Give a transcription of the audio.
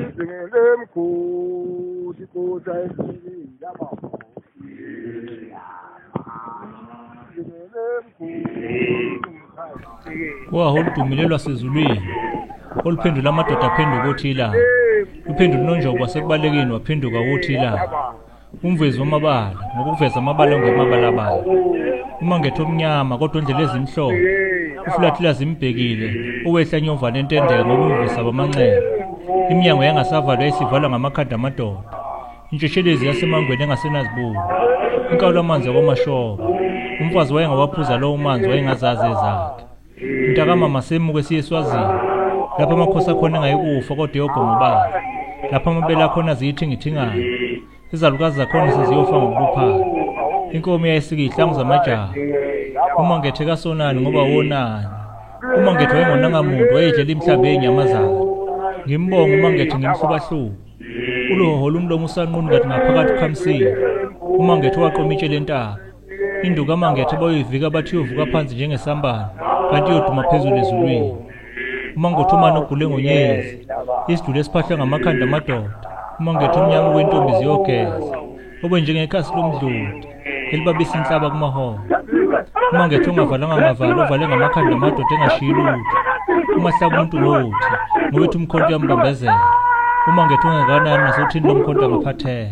Izingele mkhosi inkosi ayifikile amakhosi. Izingele mkhosi. Waho oludumile lwasezulwini oluphendula amadoda aphenduka othi ilanga. Uphendula uNonjobo wasekubalekeni waphenduka wothi ilanga. Umvezi wamabala ngokuveza amabala ngemabalabala. Uma ngethe omnyama kodwa indlela ezimhlophe. Ufulathila zimbhekile owehla nyovane entendeka ngoba umvisa bamanxeba. Iminyango yangasavalwa yayisivalwa ngamakhanda amadoda. Intsheshelezi yasemangweni engasenazibuko. Inkawulo amanzi akwamashoba. Umfazi wayengawaphuza lowo manzi wayengazazi ezakhe. Mntakamama semuke siye eSwazini. Lapho amakhosi akhona engayikufa kodwa eyogongobala. Lapho amabele akhona ziyithingithingana. Izalukazi zakhona seziyofa ngokuluphana. Inkomo yayisika izihlangu zamajaha. Uma ngethe kasonani ngoba wonani. Uma ngethe wayengonanga muntu wayedlela imihlambi yenyamazana. Ngimbonga uma ngethe ngimhlubahluba. Ulohola umlomo usanqunu kathi ngaphakathi ukhamisile. Uma ngethe waqoma itshe lentaba. Induku amangethe bayoyivika bathi iyovuka phansi njengesambane kanti iyoduma phezulu ezulwini. Uma ngothumana ogule ngonyezi, isiduli esiphahlwe ngamakhanda amadoda, uma ngethe umnyama kwentombi ziyogeza, obe njengekhasi lomdludi elibabisa inhlaba kumaholo. Uma ngethe ungavalanga ngavalo uvale ngamakhanda amadoda engashiyi lutho. Uma hlaba umuntu ngothi, ngobethi umkhonto uyambambezela. Uma ngethe ungakanani nasothini lomkhonto angaphatheka.